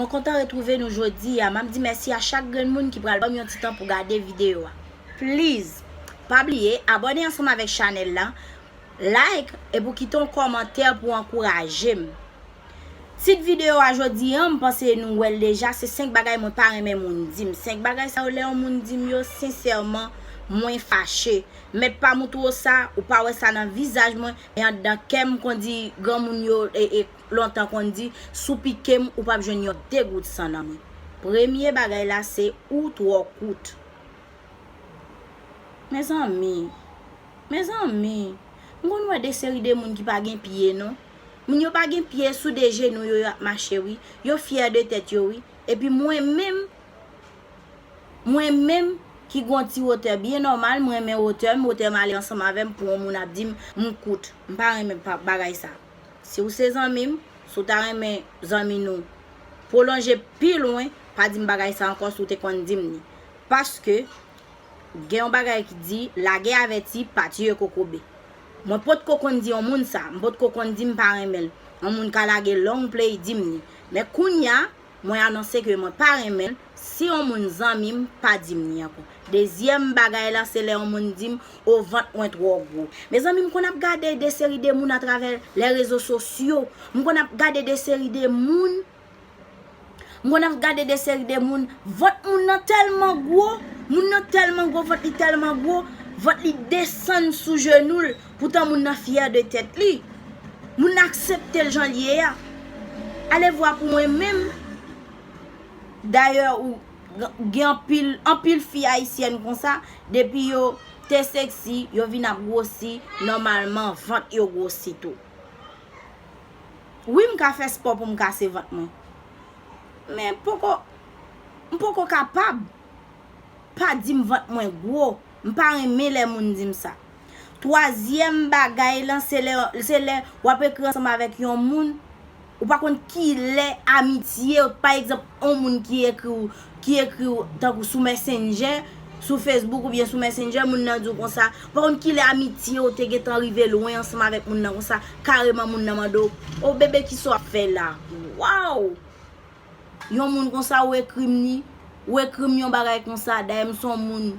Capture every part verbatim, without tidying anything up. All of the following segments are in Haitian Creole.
Mwen kontan retwouve nou jodi a. M ap di mèsi a chak grenn moun ki pral ban m yon ti tan pou gade videyo a. Please, pa bliye abòne ansanm avèk chanèl la, like, epi w kite yon kòmantè pou ankouraje m. Tit videyo a jodi a, m panse nou wè l deja, se senk bagay mwen pa renmen moun di m. Senk bagay sa yo, lè yon moun di m yo, sensèman, mwen fache. Mèt pa moutre w sa, ou pa wè sa nan vizaj mwen, men anndan kè m, konn di granmoun yo, e, e, lontan konn di, si w pike m, ou p ap jwenn yon de gout san nan mwen. Premye bagay la, se ou twò kout. Mezanmi, mezanmi, m konn wè de seri de moun ki pa gen pye, non. Moun yo pa gen pye, sou de jenou yo, y ap mache, wi. Yo fyè de tèt yo, wi. Epi mwen menm, mwen menm ki gen yon ti wotè byen nòmal, m renmen wotè m, wotè m ale ansanm avè m, pou yon moun ap di m, m kout. M pa renmen pa, bagay sa. Si w se zanmi m, si w ta renmen zanmi nou pwolonje pi lwen, pa di m bagay sa ankò si w te konn di m li. Paske, gen yon bagay ki di, lagè avèti, pa tiye kokobe. Mwen potko konn di yon moun sa, m potko konn di m pa renmen l. Yon moun ka lage long play di m li. Men kounya, mwen anonse ke mwen pa renmen l, si yon moun zanmi m pa di m li ankò. Dezyèm bagay la, se lè yon moun di m, o, vant mwen twò gwo. Mezanmi, m konn ap gade de seri de moun atravè lè rezo sosyo. M konn ap gade de seri de moun. M konn ap gade de seri de moun. Vant moun nan tèlman gwo. Moun nan tèlman gwo, vant li tèlman gwo. Vant li desann sou jenou l. Poutan moun nan fyè de tèt li. Moun nan aksepte l jan l ye a. Alevwa pou mwen menm. Dayè, ou gen anpil, anpil fi ayisyèn konsa, depi yo te seksi, yo vin ap gwosi, nòmalman, vant yo gwosi tou. Wi, m ka fè spò pou m kase vant mwen. Men poko, m poko kapab. Pa di m vant mwen gwo. M pa renmen lè moun di m sa. Twazyèm bagay lan, se lè, se lè w ap ekri ansanm avèk yon moun, ou pa konn kilè amitye, pa egzanp, yon moun ki ekri w, ki ekri w tankou sou Messenger, sou Facebook oubyen sou Messenger, moun nan di w konsa, ou pa konn kilè amitye w te gentan rive lwen ansanm avèk moun nan konsa, kareman moun nan mande w, o bebe, kisa w ap fè la? Waw! Yon moun konsa ou ekri m li, ou ekri m yon bagay konsa, dayè m se yon moun,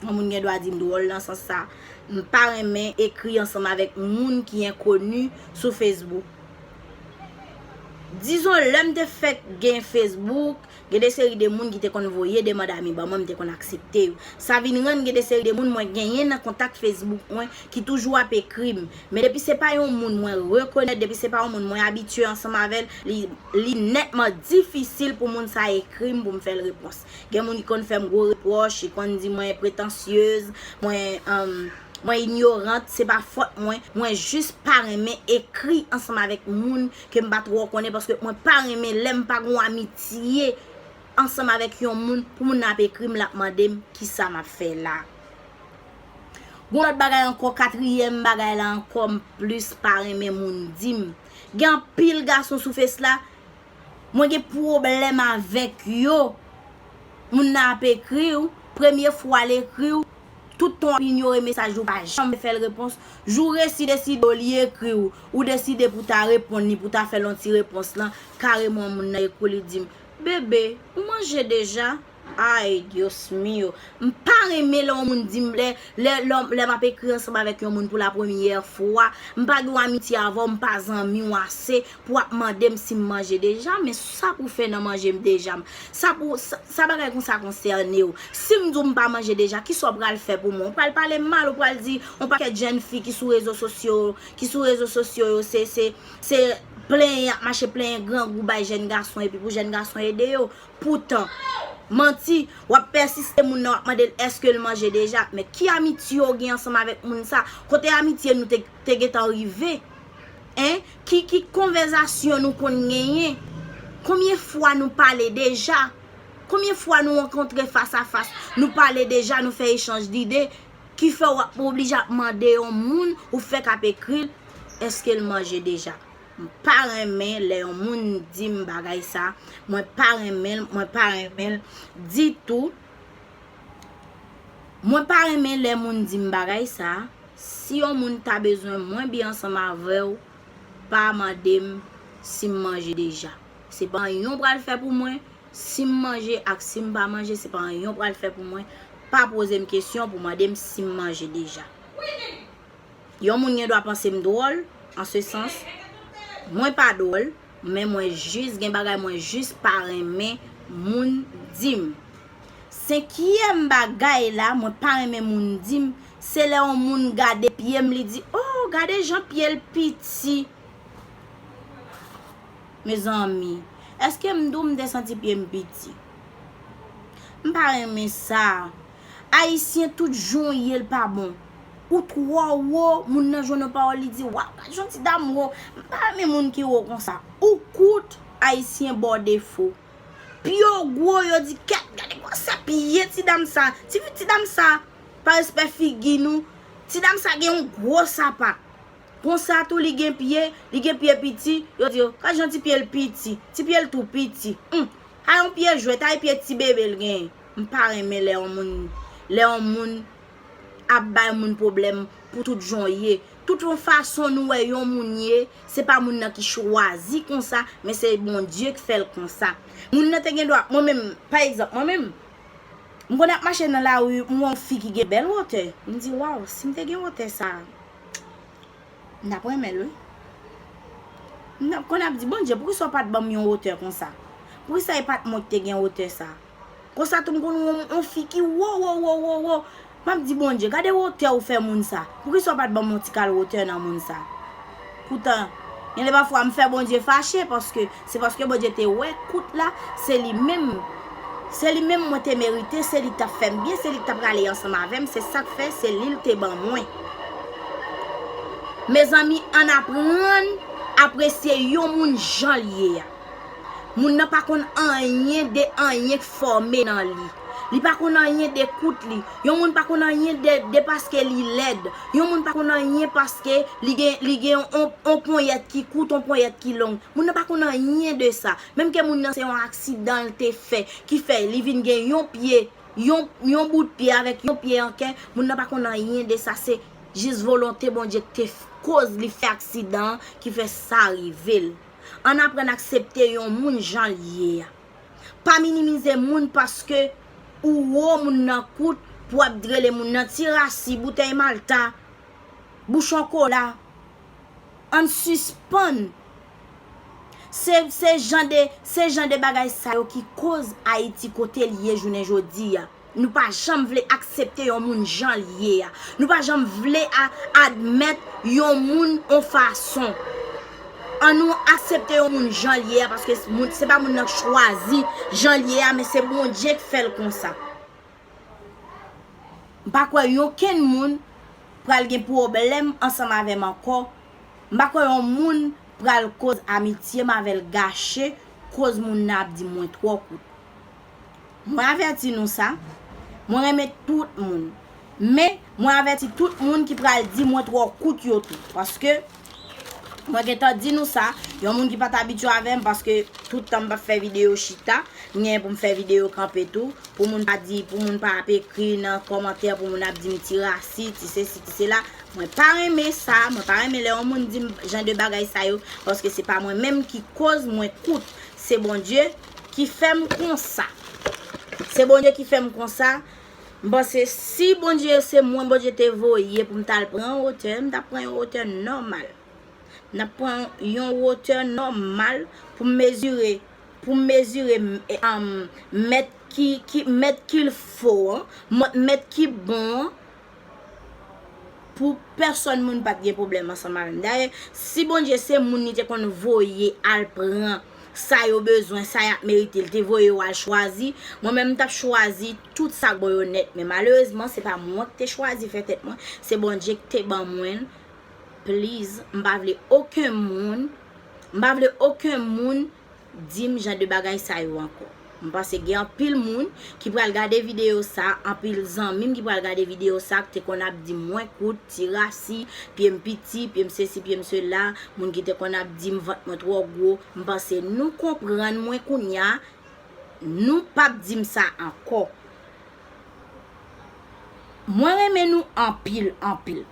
yon moun gen dwa di m dwòl nan sans sa. M pa renmen ekri ansanm avèk moun ki enkoni sou Facebook. Dizon, lè m te fèk gen Facebook, gen de seri de moun ki te konn voye demann ami ban mwen, m te konn aksepte yo. Sa vin rann gen de seri de moun mwen genyen nan kontak Facebook mwen ki toujou ap ekri m. Men depi se pa yon moun mwen rekonèt, depi se pa yon moun mwen abitye ansanm avè l, li, li nètman difisil pou moun sa ekri m pou m fè l repons. Gen moun ki konn fè m gwo repwòch, ki konn di mwen pretansyez, mwen, um, mwen inyorant, se pa fòt mwen. Mwen jis pa renmen ekri ansanm avèk moun ke m pa twò konnen, paske mwen pa renmen lè m pa gen yon amitye ansanm avèk yon moun, pou moun nan ap ekri m, l ap mande m kisa m ap fè la. Gon lòt bagay ankò, katriyèm bagay la ankò, m plis pa renmen moun di m. Gen anpil gason sou fes la, mwen gen pwoblèm avèk yo. Moun nan ap ekri w, premye fwa l ekri w, tout tan w ap inyore mesaj ou pa janm fè l repons. Jou resi deside w li ekri w, ou deside pou ta reponn li, pou ta fè l yon ti repons lan, kareman moun nan ekri w, li di m, bebe, ou manje deja? Ay, Dios mío. M pa renmen lè yon moun di m, lè, lè, lè, lè m ap ekri ansanm avèk yon moun pou la premyè fwa. M pa gen yon amitye avè w, m pa zanmi w ase pou w ap mande m si m manje deja, men sa pou fè nan manje m deja. Sa pou, sa, sa bagay konsa konsène w. Si m di w m pa manje deja, kisa w pral fè pou mwen? Ou pral pale m mal, ou pral di yon pakèt jèn fi ki sou rezo sosyo, ki sou rezo sosyo yo, se, se, se plenyen, y ap mache plenyen grangou bay jèn gason, epi pou jèn gason ede yo. Poutan, manti, w ap pèsiste moun nan, w ap mande l èske l manje deja. Men ki amitye w gen ansanm avèk moun sa? Kote amitye nou te, te gentan rive? Hein? Ki, ki konvèzasyon nou konn genyen? Konbyen fwa nou pale deja? Konbyen fwa nou rankontre fas a fas? Nou pale deja, nou fè echanj lide, ki fè w ap oblije ap mande yon moun, ou fèk ap ekri l, èske l manje deja? M pa renmen lè yon moun di m bagay sa. Mwen pa renmen l, mwen pa renmen l ditou. Mwen pa renmen lè moun di m bagay sa. Si yon moun ta bezwen mwen byen ansanm avè w, pa mande m si m manje deja. Se pa anyen w pral fè pou mwen. Si m manje ak si m pa manje, se pa anyen w pral fè pou mwen. Pa poze m kesyon pou mande m si m manje deja. Yon moun gen dwa panse m dwòl, an se sans, mwen pa dwòl, men mwen jis gen bagay mwen jis pa renmen moun di m. Senkyèm bagay la, mwen pa renmen moun di m, se lè yon moun gade pye m, li di, "Oh, gade jan pye l piti." Mezanmi, èske m di w m te santi pye m piti? M pa renmen sa. Ayisyen, tout jan w ye l pa bon. Ou twò wo, moun nan jwenn yon pawòl, li di, "Waw, gad jan ti dam wo." M pa renmen moun ki wo konsa. Ou kout, Ayisyen ba w defo. Pye w gwo, yo di, "Kèt, gade gwosè pye ti dam sa." Ti, ti dam sa, pa respè figi nou. Ti dam sa gen yon gwo sapat. Konsa tou, li gen pye, li gen pye piti, yo di, "Oh, gad jan ti pye l piti, ti pye l tou piti." Hum, a yon pye jwèt, a yon pye ti bebe l genyen. M pa renmen lè yon moun, lè yon moun ap bay moun pwoblèm pou tout jan w ye. Tout yon fason nou wè yon moun ye, se pa moun nan ki chwazi konsa, men se Bondye ki fè l konsa. Moun nan te gen dwa, mwen menm, pa egzanp, mwen menm, m konn ap mache nan lari, m wè yon fi ki gen bèl wotè. M di, "Waw, si m te gen wotè sa a, m t ap renmen l, wi." M t ap konn ap di, "Bondye, poukisa w pa t ban m yon wotè konsa? Poukisa e pa t mwen ki te gen wotè sa a?" Konsa tou m konn wè yon, yon fi ki wo, wo, wo, wo, wo. M ap di, "Bondye, gade wotè ou fè moun sa. Poukisa w pa t ban m yon ti kal wotè nan moun sa?" Poutan, gen de pafwa m fè Bondye fache, paske se paske Bondye te wè kout la, se li menm, se li menm mwen te merite, se li t ap fè m byen, se li t ap prale ansanm avè m, se sa k fè se li l te ban mwen. Mezanmi, ann aprann apresye yon moun jan l ye a. Moun nan pa konn anyen de anyen k fòme nan li. Li pa konn anyen de kout li. Yon moun pa konn anyen de, de paske li lèd. Yon moun pa konn anyen paske li gen, li gen on, on ponyèt ki kout, on ponyèt ki long. Moun nan pa konn anyen de sa. Menm ke moun nan se yon aksidan l te fè, ki fè li vin gen yon pye, yon, yon bout pye avèk yon pye an kè, moun nan pa konn anyen de sa. Se jis volonte Bondye ki te f-, koz li fè aksidan an, ki fè sa rive l. Ann aprann aksepte yon moun jan l ye a. Pa minimize moun paske ou wo, moun nan kout, pou w ap rele moun nan ti rasi, boutèy malta, bouchon kola. Ann sispann. Se, se jan de, se jan de bagay sa yo ki koz Ayiti kote l ye jounen jodi a. Nou pa janm vle aksepte yon moun jan l ye a. Nou pa janm vle a, admèt yon moun on fason. Ann nou aksepte yon moun jan l ye a, paske s-, moun, se pa moun nan k chwazi jan l ye a, men se Bondye k fè l konsa. M pa kwè yon kenn moun pral gen pwoblèm ansanm avè m ankò. M pa kwè yon moun pral koz amitye m avè l gache, koz moun nan ap di mwen twò kout. Mwen avèti nou sa. Mwen renmen tout moun. Men, mwen avèti tout moun ki pral di mwen twò kout yo tou. Paske, mwen gentan di nou sa, yon moun ki pa t abitye avè m, paske tout tan m p ap fè videyo chita, m genyen pou m fè videyo kanpe tou, pou moun pa di, pou moun pa ap ekri nan kòmantè, pou moun ap di m ti rasi, ti sesi, ti sela. Mwen pa renmen sa, mwen pa renmen lè yon moun di m jan de bagay sa yo, paske se pa mwen menm ki koz mwen kout. Se Bondye ki fè m konsa. Se Bondye ki fè m konsa. M panse si Bondye se mwen Bondye te voye pou m t al pran wotè, m t ap pran yon wotè nòmal. M t ap pran yon wotè nòmal pou m mezire, pou m mezire, m, e, am, mèt ki, ki, mèt ki l fo an, mè-, mèt ki bon an, pou pèsòn moun pa t gen pwoblèm ansanm avè m. Dayè, si Bondye se moun li te konn voye al pran sa yo bezwen, sa y ap merite, li te voye yo al chwazi, mwen menm m t ap chwazi tout sa k bò yo nèt. Men malerezman, se pa mwen ki te chwazi fè tèt mwen, se Bondye ki te ban mwen l. Please, m pa vle okenn moun, m pa vle okenn moun di m jan de bagay sa yo ankò. M panse gen anpil moun ki pral gade videyo sa, anpil zanmi m ki pral gade videyo sa, ki te konn ap di m mwen kout, ti rasi, pye m piti, pye m sesi, pye m sela, moun ki te konn ap di m vant mwen twò gwo. M panse nou konprann mwen kounye a, nou p ap di m sa ankò. Mwen renmen nou anpil, anpil.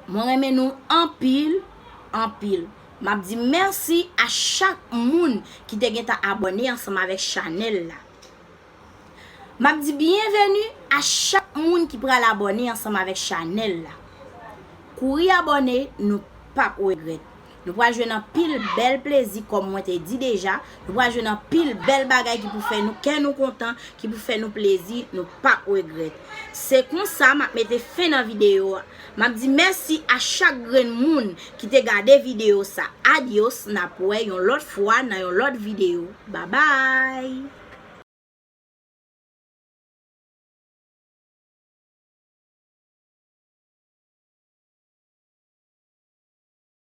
Mwen renmen nou anpil, anpil. M ap di mèsi a chak moun ki te gentan abòne ansanm avèk chanèl la. M ap di byenveni a chak moun ki pral abòne ansanm avèk chanèl la. Kouri abòne, nou p ap regrèt. Nou pral jwenn anpil bèl plezi, kòm mwen te di deja. Nou pral jwenn anpil bèl bagay ki pou fè nou kè nou kontan, ki pou fè nou plezi, nou p ap regrèt. Se konsa m ap mete fen nan videyo a. M ap di mèsi a chak grenn moun ki te gade videyo sa. Adyos, n ap wè yon lòt fwa nan yon lòt videyo. Babay!